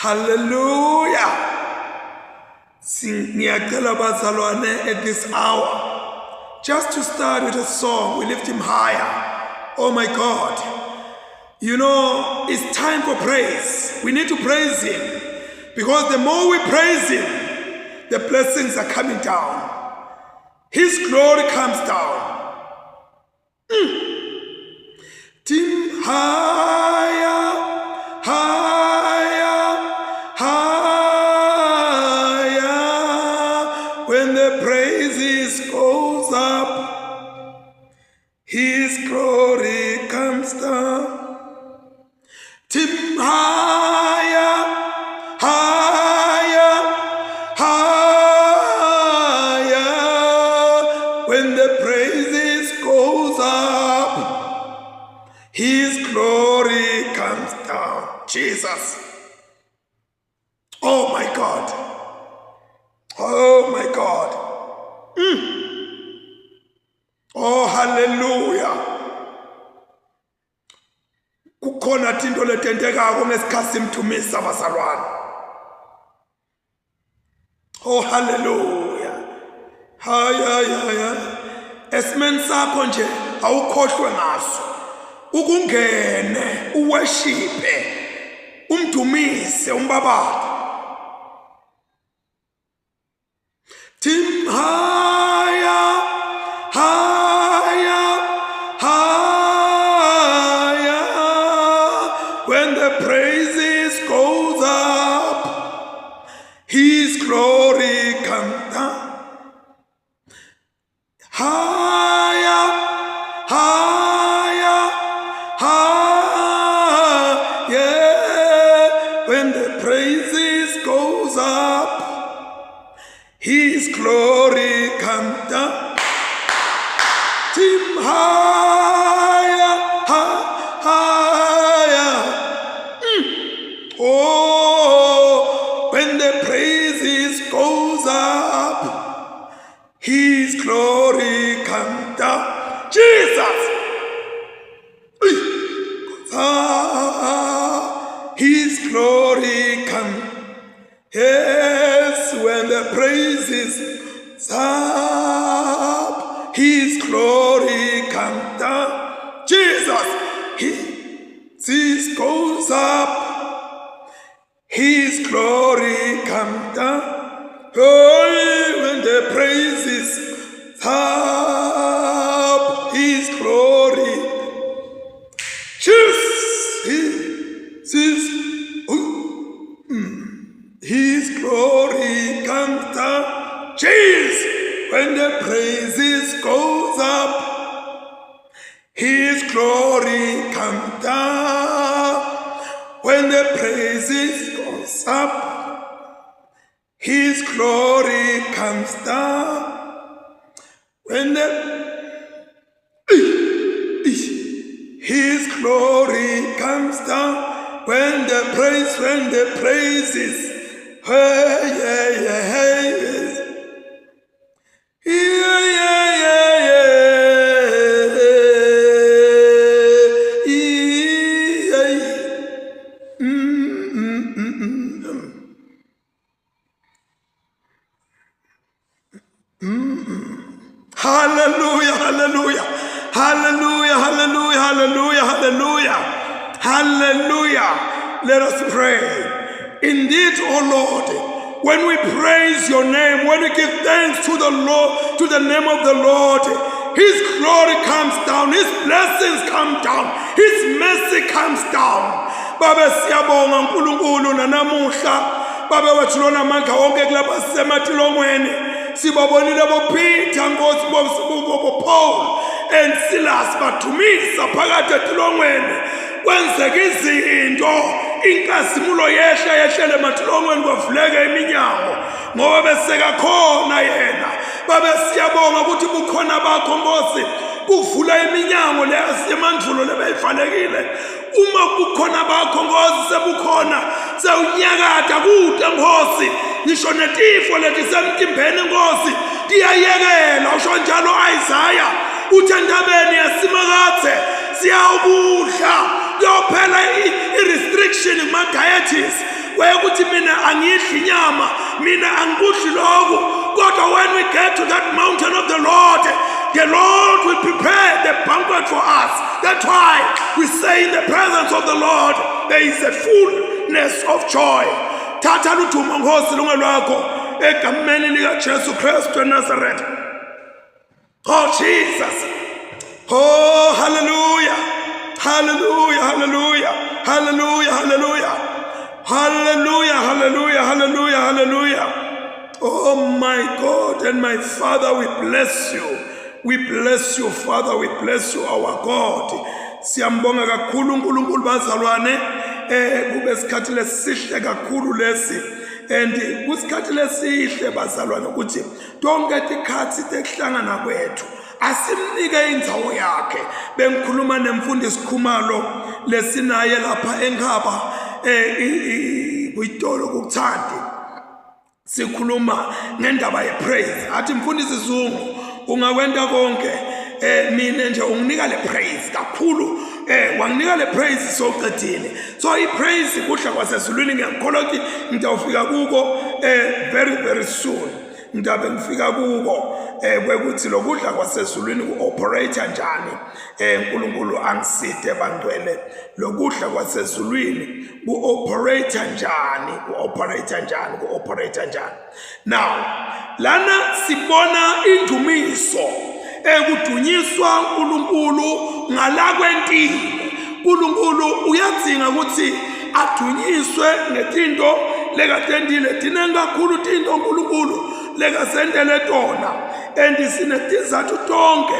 Hallelujah. Ngiyacela bazalwane at this hour just to start with a song we lift him higher. Oh my God. You know, it's time for praise. We need to praise him because the more we praise him, the blessings are coming down. His glory comes down. Tim higher, higher, higher. When the praises goes up, His glory comes down. Tim higher, higher, higher. When the praises goes up, His glory comes down. Jesus. Oh my God. Oh my God. Oh hallelujah. Kukhona tinto letentekako ngesikhathi simthumisa bazalwane. Oh hallelujah. Haya haya. Esimeni sakho nje awukhohlwe ngaso. Ukungene uworshiphe umdumise umbabale. Tim higher, higher, higher. When the praises goes up, His glory comes down. Higher, higher, higher. When the praises goes up, His glory come down. Tim higher, higher. Oh, when the praises goes up, His glory come down. Jesus. Ah, His glory come. Yes, when the praises up, His glory come down. Jesus, His goes up. His glory come down. Oh, when the praises up, His glory. Jesus, His, His glory comes down. Jesus, when the praises goes up, His glory comes down. When the praises goes up, His glory comes down. When the His glory comes down. When the praise, when the praises, hey, yeah, yeah, hey, yeah, yeah, yeah, yeah, yeah. Hallelujah, hallelujah, hallelujah, hallelujah, hallelujah, hallelujah, hallelujah. Let us pray. Indeed, O Lord, when we praise your name, when we give thanks to the Lord, to the name of the Lord, his glory comes down, his blessings come down, his mercy comes down. Babe siyabonga uNkulunkulu nanamuhla. Babe wethu lona amandla wonke kulapha sisematilongweni. Sibabonile boPeter Nkosi boPaul and Silas badumisa phakathi etilongweni. Kwenzeka izinto inkazimulo yehla yehlele ematilongweni kwavuleka iminyango ngoba besekakhona yena. Babe siyabonga ukuthi bukhona bakho Nkosi kuvula iminyango leyasemandvulo lebeyivalekile uma bukhona bakho nkosi sebukhona sewunyakata kude nkosi ngisho netifo letisemtimbeni nkosi tiyayekela usho njalo Isaya uthi entabeni yasimakathe siyawukudla kuyophela i-restriction kuma-dieties. kwekuthi mina angidli inyama, mina angikudli lokhu, kodwa when we get to that mountain of the Lord, the Lord will prepare the banquet for us. That's why we say in the presence of the Lord there is a fullness of joy. Thatha ludumo Nkosi lungelwakho egameni likaJesu Kristu eNazaretha. Oh Jesus. Oh hallelujah. Hallelujah, hallelujah. Hallelujah, hallelujah. Hallelujah, hallelujah, hallelujah, hallelujah. Oh my God and my Father, we bless you. We bless you, Father. We bless you, our God. Siyambonga kakhulu uNkulunkulu bazalwane eh kube isikhathi lesihle kakhulu lesi and kusikhathi lesihle bazalwane ukuthi tonke tikhatsi tekuhlangana kwethu asimnike indzawo yakhe. Bengikhuluma nemfundisi Khumalo lesinaye lapha eNkhaba eh kuyitolo kukuthandi, sikhuluma ngendaba ye-praise, athi mfundisi Zungu ungakwenta konke, mina nje unginika le praise kakhulu, wanginika le praise sowuqedile. So i-praise kudla kwasezulwini. Ngiyakholwa ukuthi ngitawufika kuko very very soon. Ngidabe ngifika kuko kwekuthi lokudla kwasezulwini ku-operate njani. uNkulunkulu angiside bangcwele, lokudla kwasezulwini ku-operate njani, ku-operate njani, ku-operate njani? Now lana sibona indumiso ekudunyiswa uNkulunkulu ngalakwentile. uNkulunkulu uyadzinga ukuthi adunyiswe ngetinto lekatentile. Tinengi kakhulu tinto uNkulunkulu lekasentele tona and sinetizathu tonke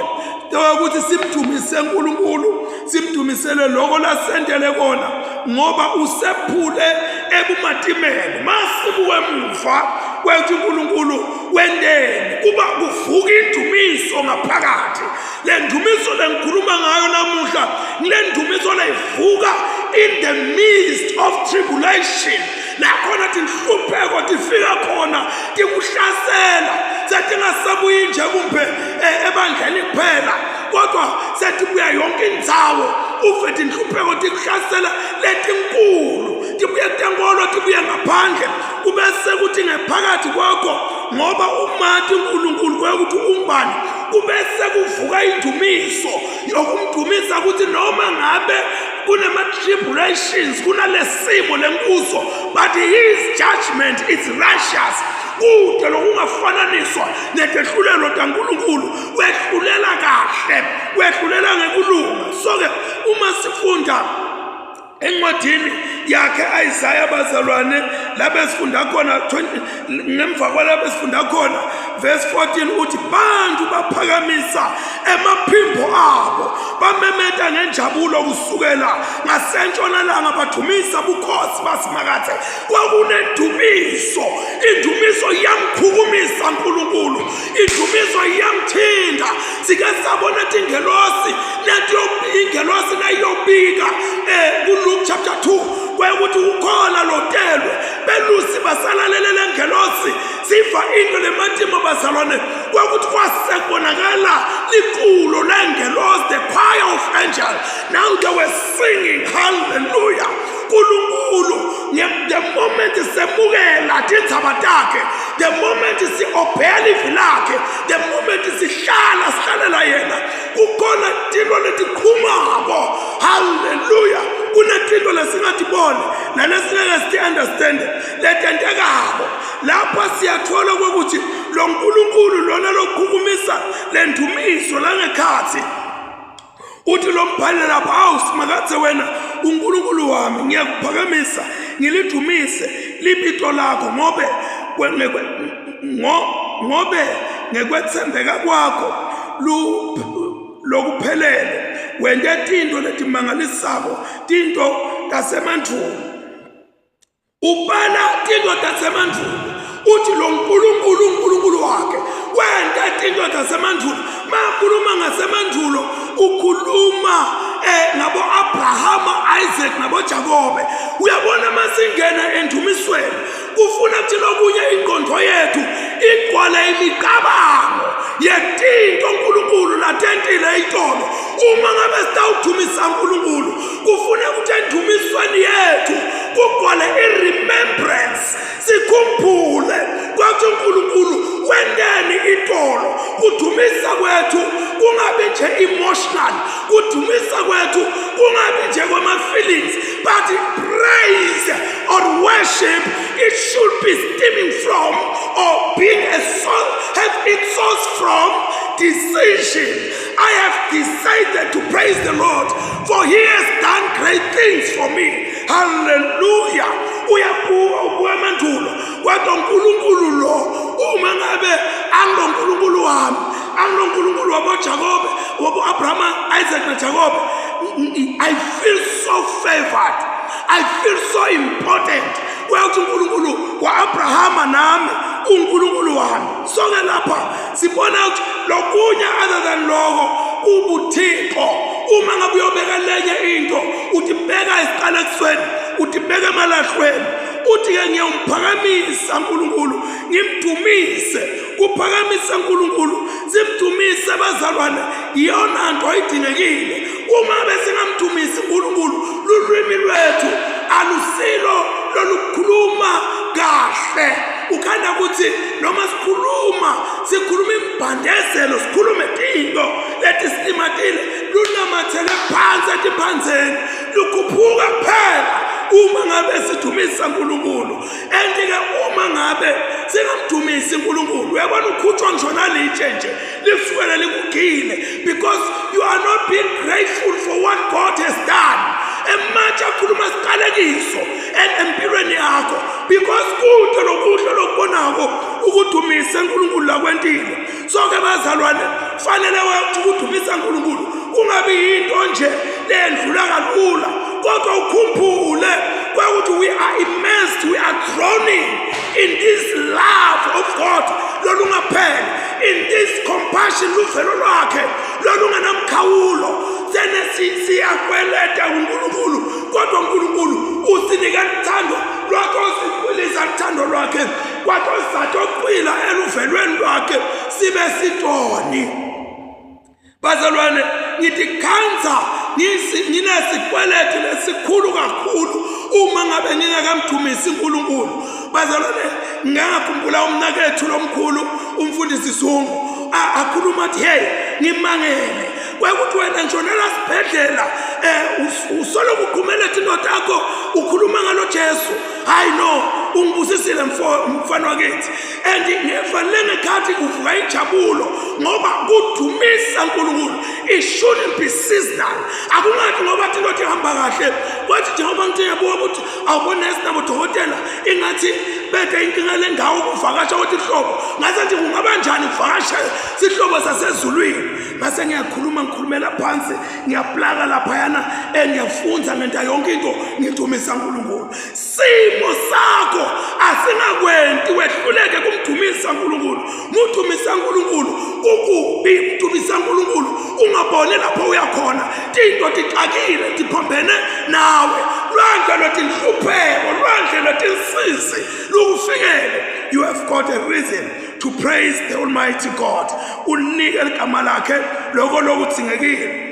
tokuthi simdumise uNkulunkulu, simdumisele lokho lasentele kona, ngoba usephule ebumatimeni. Masibuke emuva kwethu, uNkulunkulu wenteni, kuba kuvuka indumiso ngaphakathi. Le ndumiso lengikhuluma ngayo namuhla, le ndumiso leyivuka in the midst of tribulation, lakhona tinhlupheko tifika khona tikuhlasela, setingasabuyi nje kumbe ebandleni kuphela, kodwa setibuya yonke indzawo. Uve tinhlupheko tikuhlasela letinkulu, tibuye tenkolo, tibuye ngaphandle, kube sekuthi ngephakathi kwakho, ngoba umati uNkulunkulu kwekuthi ungubani, kube sekuvuka indumiso yokumdumisa ukuthi noma ngabe kunema-tribulations, kunalesimo lenkuso, but his judgment is righteous. Kude lokungafananiswa netehlulelo taNkulunkulu. Wehlulela kahle, wehlulela ngekulunga. So-ke uma sifunda encwadini yakhe Isaiah bazalwane, la besifunda khona 20, ngemva kwala besifunda khona verse 14, uthi bantu baphakamisa emaphimbo abo bamemeta ngenjabulo kusukela ngasentshonalanga, badumisa bukhosi basimakathe. Kwakunendumiso, indumiso iyamkhukumisa uNkulunkulu, indumiso iyamthinta. Sike sabona tingelosi nathi ingelosi nayiyobika kuLuke chapter 2 kwekuthi kukhona lotelwe, belusi basalalele lengelosi. Siva into lematima bazalwane, kwekuthi kwasekubonakala liculo lengelosi, the choir of angel. Now they were singing hallelujah. Nkulunkulu, the moment semukela tindzaba takhe, the moment si-obheya livi lakhe, the moment sihlala sihlalela yena, kukhona tinto letiqhumako. Haleluya! Kunetinto lesingatiboni nalesingeke siti-understande letentekako lapha. Siyathola kwekuthi lo nkulunkulu lona lokhukumisa lendumiso langekhatsi, uthi lo mbhali lapha, awu Simakadze, wena uNkulunkulu wami, ngiyakuphakamisa ngilidumise libito lakho, ngobe ngekwethembeka kwakho lokuphelele wente tinto letimangalisako, tinto tasemandvulo. Ubala tinto tasemandvulo, uthi lo nkulunkulu, uNkulunkulu wakhe wente tinto tasemandvulo. Makhuluma ngasemandvulo, ukhuluma ngabo Abrahama, Isaac nabo Jakobe. Uyabona, masingena endumisweni kufuna kuthi lokunye ingqondo yethu igcwale imicabango yetinto uNkulunkulu latentile itolo. Uma ngabe sitawudumisa uNkulunkulu, kufuna ukuthi endumisweni yethu kugcwale i-remembrance. Ukuthi uNkulunkulu wenteni itolo. Kudumisa kwethu kungabi nje emotional, kudumisa kwethu kungabi nje kwama-feelings, but praise or worship, it should be stemming from or being a source, have its source from decision. I have decided to praise the Lord, for he has done great things for me. Hallelujah. Uyabuka, ubuka emandulo, kodwa uNkulunkulu lo, uma ngabe angoNkulunkulu wami, angoNkulunkulu waboJakobe, wabo-Abrahama, Isaac naJakobe, I feel so favored, I feel so important. Kuyakuthi uNkulunkulu wa-Abrahama nami uNkulunkulu wami. So-ke lapha sibona ukuthi lokunye other than loko kubuthixo. Uma ngabe uyobeka lenye into, uthi beka esiqalekisweni, uthi beka emalahlweni, uthi-ke ngiyawumphakamisa uNkulunkulu, ngimdumise. Kuphakamisa uNkulunkulu, simdumise bazalwane, iyona nto ayidingekile. Uma besingamdumisi uNkulunkulu, lulwimi lwethu alusilo lolukhuluma kahle. Ukhanda ukuthi noma sikhuluma, sikhuluma imbandezelo, sikhulume tinto letisilimatile, lunamathele phansi etiphanzeni, lukhuphuka kuphela uma ngabe sidumisa uNkulunkulu. And-ke uma ngabe singamdumisi uNkulunkulu, uyabona ukhutshwa ngisho nalitshe nje lisukele likugile, because you are not being grateful for what God has done. Ematshe akhuluma isiqalekiso empilweni yakho, because kude lokuhle lokubonako ukudumise uNkulunkulu lakwentile. So-ke bazalwane, fanele ukuthi ukudumisa uNkulunkulu kungabi yinto nje lendlula kalula, kodwa ukhumbule kwakuthi we are immersed, we are drowning in this love of God lolungapheli, in this compassion, luvelo lwakhe lolungenamkhawulo. Sene siyakweleta kuNkulunkulu, kodwa uNkulunkulu usinika luthando lwakhe, osiqwilisa luthando lwakhe, kwathi osatoqwila eluvelweni lwakhe sibe sitoni. Bazalwane, ngithi khansa nginesikweletu lesikhulu kakhulu uma ngabe ngingakamdumisi uNkulunkulu. Bazalwane, ngingakhumbula umnakethu lomkhulu umfundisi Zungu akhuluma athi, hey, ngimangele kwekuthi wena ngishonela sibhedlela, usoloko uqhumeletha indoda yakho, ukhuluma ngalo Jesu. Hayi no, ungibusisile mfana wakithi, and ngefanele ngekhathi kuvuka injabulo, ngoba kudumisa uNkulunkulu it shouldn't be seasonal. Akungathi ngoba into ihamba kahle, kwathi njengoba ngithi ngiyabuka ukuthi awubona esinabodokotela ingathi bethe inkinga lendawo ukuvakasha kwathi ihlobo, ngase nje kungaba njani kuvakasha sihlobo sasezulwini. Ngase ngiyakhuluma, ngikhulumela phansi, ngiyaplaka laphayana, engiyafunza ngenta yonke into, ngidumisa uNkulunkulu. Simo sakho asingakwenti wehluleke kumdumisa uNkulunkulu. Mudumisa uNkulunkulu kukubi, mdumisa uNkulunkulu ungaboni lapho uyakhona, tinto tixakile, tiphambene nawe, lwandle lwetinhlupheko, lwandle lwetinsizi lukufikele. You have got a reason to praise the Almighty God. Unike ligama lakhe lokho lokudzingekile.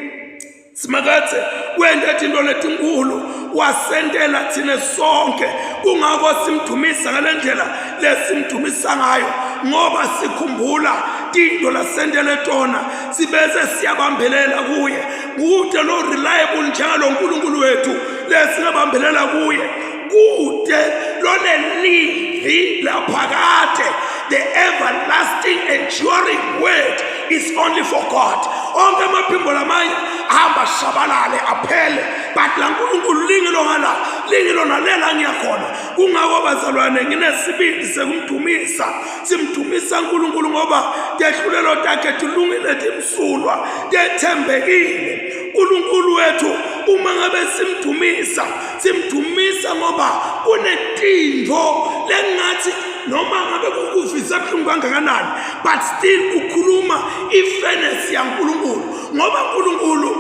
Simakathe wente tinto letinkulu, wasentela thina sonke. Kungako simdumisa ngale ndlela lesimdumisa ngayo, ngoba sikhumbula tinto lasentele tona, sibese siyabambelela kuye. Kude lo reliable njengalo nkulunkulu wethu lesingabambelela kuye, kude lonelivi laphakade. The everlasting enduring word is only for God. Onke amaphimbo lamanye ahamba shabalale aphele, but la nkulunkulu lingilo ngala lingilo nalela ngiyakhona. Kungako bazalwane nginesibindi sekumdumisa. Simdumisa uNkulunkulu ngoba tehlulelo takhe tilungile, timsulwa, tethembekile. uNkulunkulu wethu, uma ngabe simdumisa, simdumisa ngoba kunetinto lengathi noma ngabe kukuvisa buhlungu kangakanani, but still ukhuluma ifairness yaNkulunkulu, ngoba uNkulunkulu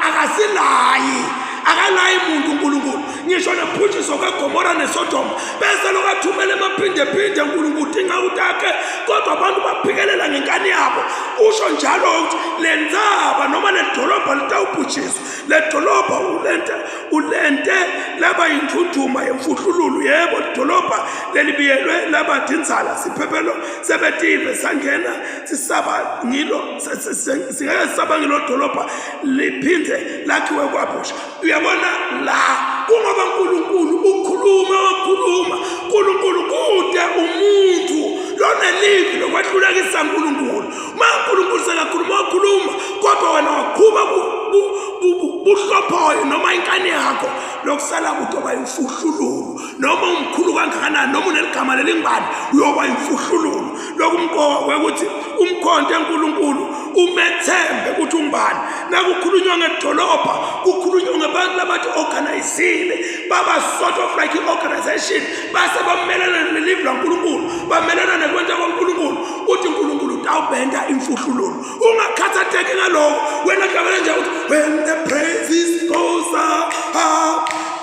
akasilayi, akalayi muntu uNkulunkulu. Ngisho nephuthiso kaGomora neSodoma bese lokathumela emaphindephinde uNkulunkulu tingaku takhe, kodwa abantu baphikelela ngenkani yabo. Usho njalo ukuthi le ntsaba noma le dolobha litawubhujiswa, le dolobha ulente ulente laba yindunduma yemfuhlululu. uNkulunkulu, yebo lidolobha lelibiyelwe laba tindzala, siphephelo sebetive sangena sisaba ngilo, singeke sisaba ngilo dolobha liphinde lakhiwe kwabusha. Uyabona la, kungoba uNkulunkulu ukhuluma wakhuluma. uNkulunkulu kude umuntu lonelivi lokwehlulekisa uNkulunkulu. Uma uNkulunkulu sekakhuluma wakhuluma, kodwa wena waqhuba buhlophoyo noma inkani yakho, lokusala kutoba imfuhlululu. Noma umkhulu kangakanani, noma uneligama lelingubani, uyoba imfuhlululu. Lokumqoka kwekuthi umkhonto eNkulunkulu umethembe ukuthi ungubani. Nakukhulunywa ngedolobha, kukhulunywa ngabantu labathi organizile, baba sort of like i-organization, base bamelana nelivi laNkulunkulu, bamelana nekwenta kwaNkulunkulu. Uthi uNkulunkulu utawubenta imfuhlululu. Ungakhathatheki ngaloko, wena hlabela nje uthi when the praises goes up,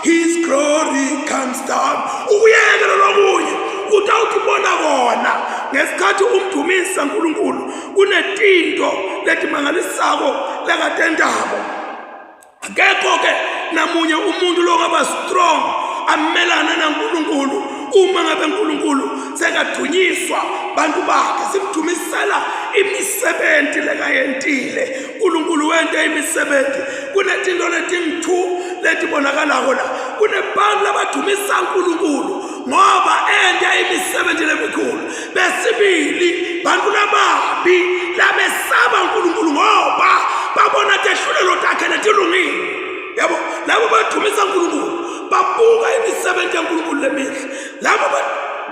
his glory comes down. Ukuyeke lokunye utawuthi bona kona ngesikhathi umdumisa uNkulunkulu, kunetinto letimangalisako lekatentako. Akekho ke namunye umuntu longaba strong amelane naNkulunkulu uma ngabe uNkulunkulu sekadunyiswa bantu bakhe. Simdumisela imisebenzi lekayentile. uNkulunkulu wente imisebenzi. Kunetinto letingu-2 letibonakalako la. Kunebantu labadumisa uNkulunkulu ngoba ente imisebenzi lemikhulu. Besibili, bantu lababi labesaba uNkulunkulu ngoba babona tehlulelo takhe letilungile. Yabo, labo badumisa uNkulunkulu babuka imisebenzi yaNkulunkulu lemihle. Labo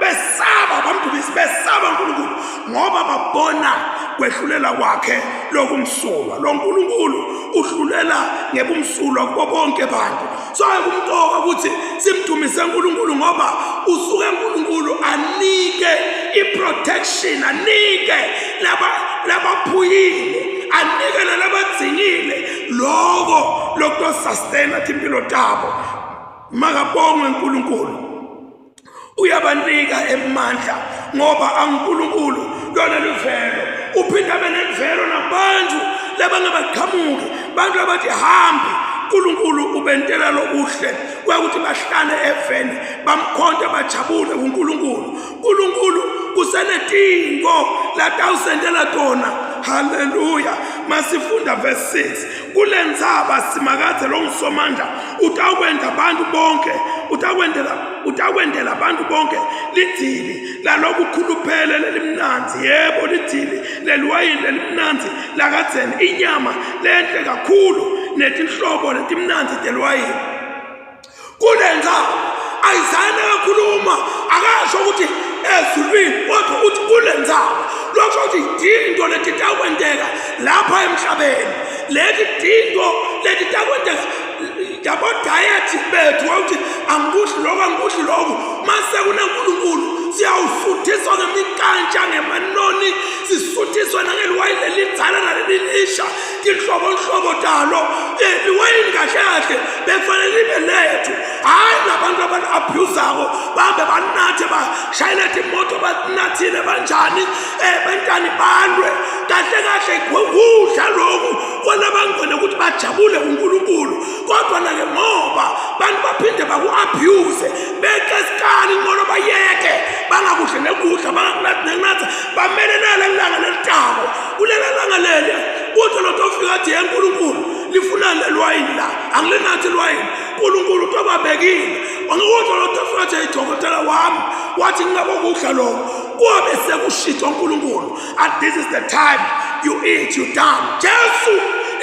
besaba bamdumisa, besaba uNkulunkulu ngoba babona kwehlulela kwakhe lokumsulwa. Lo nkulunkulu uhlulela ngebumsulwa kubo bonke abantu. So kumqoka ukuthi simdumise uNkulunkulu ngoba usuke uNkulunkulu anike iprotection, anike laba labaphuyile, anike nalabadzingile loko lokutosustaina timpilo tabo. Makabongwe uNkulunkulu, uyabanika emandla ngoba anguNkulunkulu lona luvelo. Uphinde abe neluvelo nabantu labangabaqhamuki, bantu abathi hambi. uNkulunkulu ubentela lokuhle kwakuthi bahlale eveni bamkhonte bajabule kuNkulunkulu. uNkulunkulu kusenetinto latawusentela tona. Haleluya. Masifunda verse 6, kule ntsaba simakadze longusomandla utawukwenda abantu bonke, utakwendela abantu bonke lidzili lalokukhuluphele lelimnandzi, yebo lidzili leliwayini lelimnandzi lakadzeni, inyama lenhle kakhulu netinhlobo letimnandzi teliwayini. Kule ntsaba Isaya nakakhuluma akasho ukuthi ezulwini, kodwa uthi kule ntsaba. Lokho ukuthi tinto letitakwenteka lapha emhlabeni, leti tinto letitakwenteka yabo diet bethu ukuthi angikudli lokhu, angikudli lokhu. Mase kunaNkulunkulu siyawusuthiswa ngemikantsha, ngemanoni, sisuthiswa nangeliwayini lelidzala nalelilisha, tinhlobonhlobo talo. Liwayini kahle kahle bekufanele libe lethu, hhayi labantu abali-abhuzako bahambe banathe, bashayele timoto banathile banjani, bentani balwe. Kahle kahle kudla loku kwalabangcwele ukuthi bajabule kuNkulunkulu, kodwa nake ngoba bantu baphinde baku-abuse beqe esikali, ngcono bayeke bangakudli nekudla, bangakunathi nekunatha, bamele nala lilanga lelitako. Kulela langa leli kuthi lotofika athi yeNkulunkulu lifunani leliwayini la, angilinathi liwayini. uNkulunkulu utobabekile. Angikudla lotofika athi idokotela wami wathi ngingabokudla lokho, kwabe sekushitshwa uNkulunkulu and this is the time you eat, you done. Jesu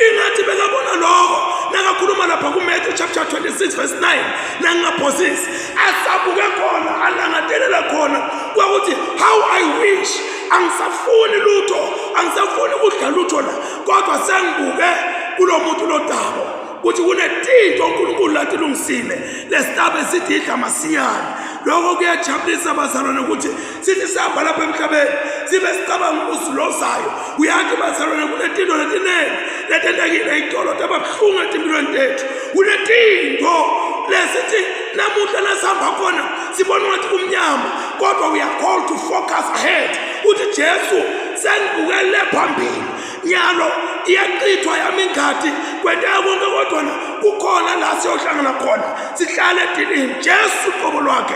ingathi bekabona lokho nakakhuluma lapha kuMatthew chapter 26 verse 9, nangingaphosisi, asabuke khona alangatelela khona kwakuthi how I wish, angisafuni lutho, angisafuni ukudla lutho la, kodwa sengibuke kulo muntu lodako ukuthi kunetinto uNkulunkulu latilungisile lesitabe sithi idla masinyane. Lokho kuyajabulisa bazalwane ukuthi sithi sihamba lapha emhlabeni sibe sicabanga ukusilozayo. Uyathi bazalwane kunetinto letiningi letentekile itolo tababuhlungu etimpilweni tethu. Kunetinto lesithi namuhla nasihamba khona sibona ungathi kumnyama, kodwa we are called to focus ahead. Uthi Jesu sengibukele phambili, nyalo iyachithwa yami ingadi. Kwenteka konke kodwa kukhona la siyohlangana khona sihlale edilini. Jesu uqobo lwakhe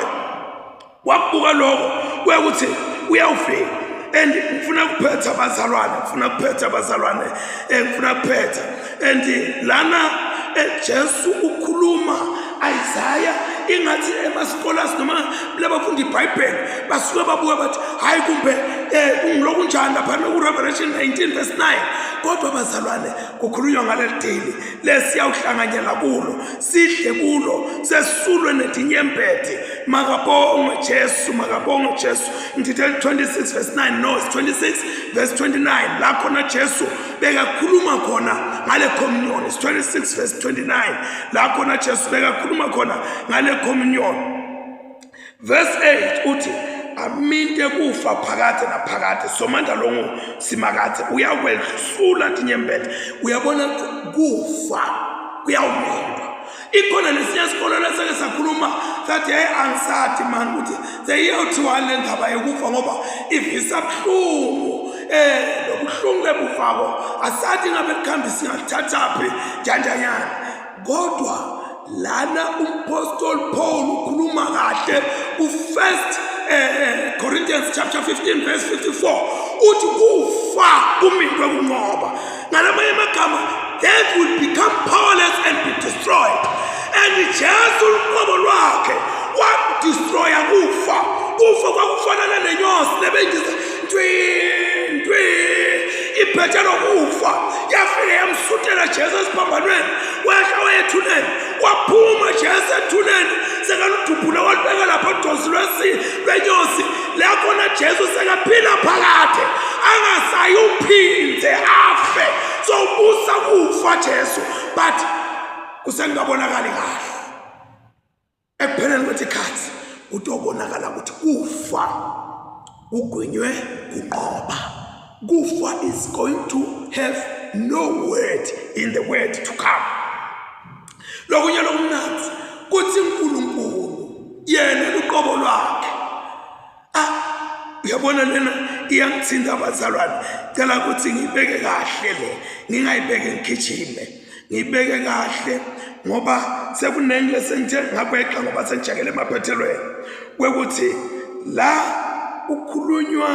wakubuka lokho kwekuthi uyawufika. And ngifuna kuphetha abazalwane, ngifuna kuphetha abazalwane, eh, ngifuna kuphetha. And lana eh, Jesu ukhuluma Isaiah ingathi ema-scholars noma labafunda iBhayibheli basuke babuka bathi hayi kumbe eh kungilokunjani lapha ku-Revelation 19 verse 9. Kodwa bazalwane, kukhulunywa ngaleli dili lesiyawuhlanganyela kulo, sidle kulo, sesulwe netinyembeti. Makabongwe Jesu, makabongwe Jesu. Ngithe 26 verse 9, no, it's 26 verse 29 la khona Jesu bekakhuluma khona ngale communion. It's 26 verse 29 la khona Jesu bekakhuluma khona ngale communion. Verse 8 uthi aminte kufa phakade naphakade, somandla longu simakade uyakwesula tinyembeti. Uyabona, kufa kuyawumindwa. Ikhona nesinye isikolo leseke sakhuluma sathi hey, angisathi mani ukuthi seyiyothiwani le ndaba yokufa, ngoba ivisa buhlungu, eh lobuhlungu lebufako asathi ngabe likhambi singalithathaphi janjanyana. Kodwa lana umpostoli Paul ukhuluma kahle ku-First Corinthians chapter 15 verse 54, uthi kufa kumindwe kunqoba. Ngalamanye amagama, death will become powerless and be destroyed. And Jesu uqobo lwakhe wadestroya kufa. Kufa kwakufanana nenyosi lebeyindiza ntwi ntwi iphethe lokufa, yafike yamsutela Jesu esiphambanweni, wehla wayethuneni, waphuma Jesu ethuneni sekaludubhule walubeka lapho udosi lwenyosi la khona Jesu sekaphila phakade angasayuphinde afe. So ubusa kufa Jesu, but kusengabonakali kahle. Ekupheleni kwesikhathi kutobonakala ukuthi kufa kugwinywe kunqoba. Kufa is going to have no word in the word to come. Lokunye lokumnandzi kuthi uNkulunkulu yena luqobo lwakhe, ah, uyabona lena iyangithinta abazalwane. Cela ukuthi ngiyibeke kahle le, ngingayibeke ngigijime, ngiyibeke kahle ngoba sekuningi lesengithe ngakweqa ngoba sengijakele emaphethelweni kwekuthi la kukhulunywa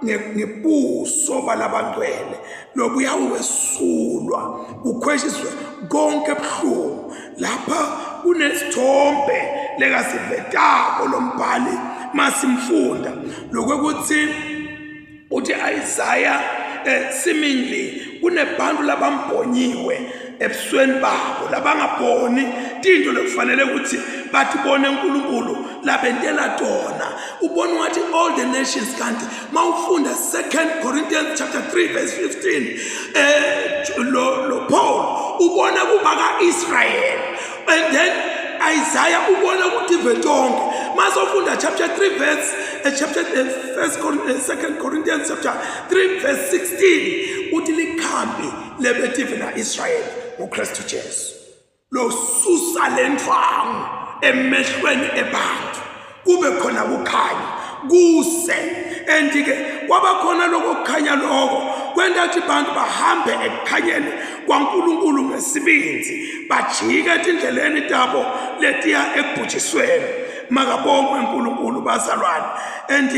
ngebuso balabangcwele lobuyawuwesulwa kukhweshiswe konke ebuhlungu. Lapha kunesithombe lekasivetako lombhali masimfunda lokwekuthi uthi Isaiah, seemingly kunebantu labambonyiwe ebusweni babo labangaboni tinto lekufanele ukuthi batibone uNkulunkulu labentela tona. Ubona ungathi all the nations, kanti mawufunda 2 Corinthians chapter 3 verse 15, lo Paul ubona kuba kaIsrael, and then Isaiah ubona ukuthi tonke. Masofunda chapter 3 verse chapter first 2 Corinthians chapter 3 verse 16, uthi likhambi lebetive na Israel ngoKristu Jesu losusa lendwangu emehlweni ebantu kube khona kukhanya kuse. And ke kwaba khona lokho kukhanya, lokho kwenta ukuthi abantu bahambe ekukhanyeni kwaNkulunkulu ngesibinzi, bajike etindleleni tabo letiya ekubhujisweni. Makabongwe uNkulunkulu bazalwane. And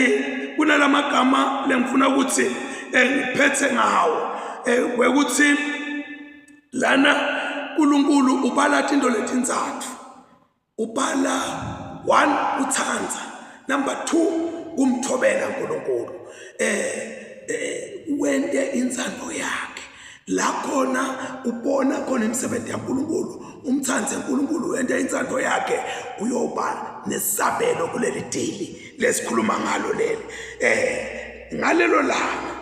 kunalamagama lengifuna ukuthi ngiphethe ngawo, ukuthi lana uNkulunkulu ubala into letintsatfu. Ubala 1, uthanda; number 2, kumthobela uNkulunkulu, wente intsando yakhe. La khona ubona khona imisebenzi yaNkulunkulu, umthande uNkulunkulu, wente intsando yakhe, uyoba nesabelo kuleli dili lesikhuluma ngalo leli. Ngalelo langa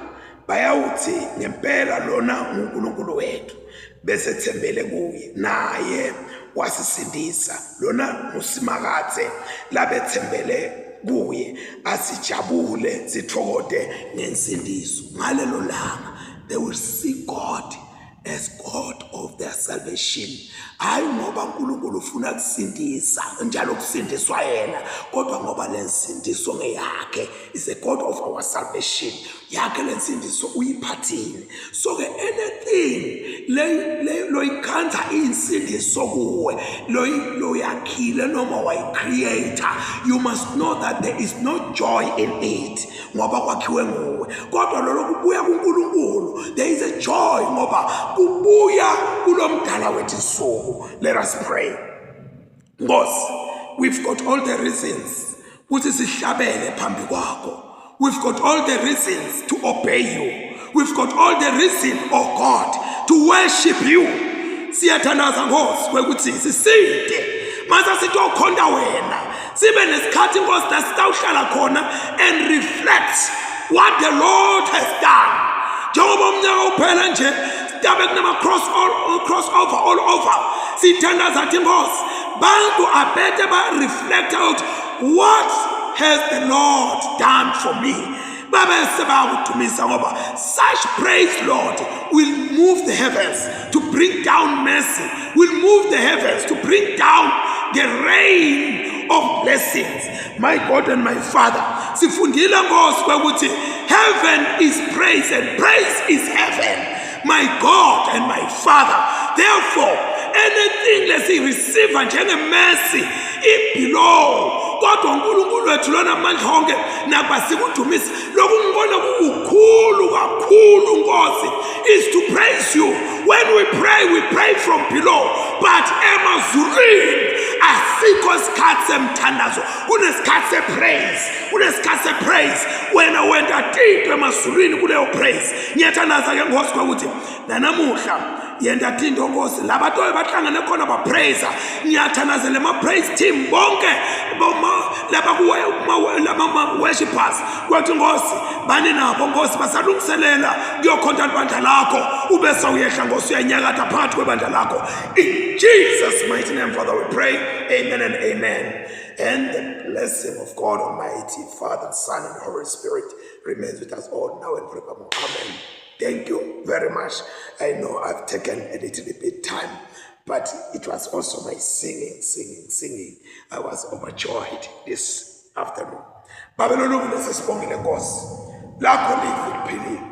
bayawuthi ngempela lona uNkulunkulu wethu, bese thembele kuye naye wasisindisa. Lona nguSimakadze labethembele kuye, asijabule sithokote ngensindiso. Ngalelo langa they will see God. As God of their salvation. Hayi ngoba uNkulunkulu ufuna kusindisa njalo kusindiswa yena, kodwa ngoba lensindiso ngeyakhe. Is a God of our salvation. Yakhe lensindiso uyiphathile. So ke anything le loyikhanza insindiso kuwe, loyakhile noma wayicreator, you must know that there is no joy in it, ngoba kwakhiwe nguwe. Kodwa lolo kubuya kuNkulunkulu, there is a joy, ngoba kubuya kulomdala wethu insuku. Let us pray. Nkosi, we've got all the reasons ukuthi sihlabele phambi kwakho. We've got all the reasons to obey you. We've got all the reason, oh God, to worship you. Siyathandaza, Nkosi, kwekuthi siside mase sithi okhonta wena, sibe nesikhathi, Nkosi, la sitawuhlala khona and reflect what the Lord has done. Njengoba umnyaka uphela nje, sitabe kunama cross over all over. Sithandaza athi, Nkosi, bantu abete ba reflect out what has the Lord done for me, babe sebakudumisa, ngoba such praise, Lord, will move the heavens to bring down mercy, will move the heavens to bring down the rain of blessings. My God and my Father, sifundile, Nkosi, kwekuthi heaven is praise and praise is heaven. My God and my Father, therefore anything lesiyireceive njenge-mercy i-below, kodwa uNkulunkulu wethu lona amandla onke, nakuba sikudumisa, lokhu ngibona kukukhulu kakhulu, Nkosi, is to praise you. When we pray, we pray from below, but emazulwini asikho isikhathi semthandazo, kunesikhathi sepraise, kunesikhathi sepraise. Wena wenta tinto emazulwini kuleyo praise. Ngiyathandaza ke, Nkosi, ukuthi nanamuhla yenta tinto, Nkosi, labantu bahlangane khona bapraise. Ngiyathandazela ema-praise team bonke, laba laba-worshippers kwethu, Nkosi, bani nabo, Nkosi, basalungiselela kuyokhonta libandla lakho. Ube sewuyehla, Nkosi, uyanyakatha phakathi kwebandla lakho. In Jesus' mighty name, Father, we pray. Amen and amen. And the blessing of God Almighty, Father, Son and Holy Spirit remains with us all now and forevermore. Amen. Thank you very much. I know I've taken a little bit time, but it was also my singing, singing, singing. I was overjoyed this afternoon. Babe lolungile, sesibongile, Nkosi. Lakho livi liphilile.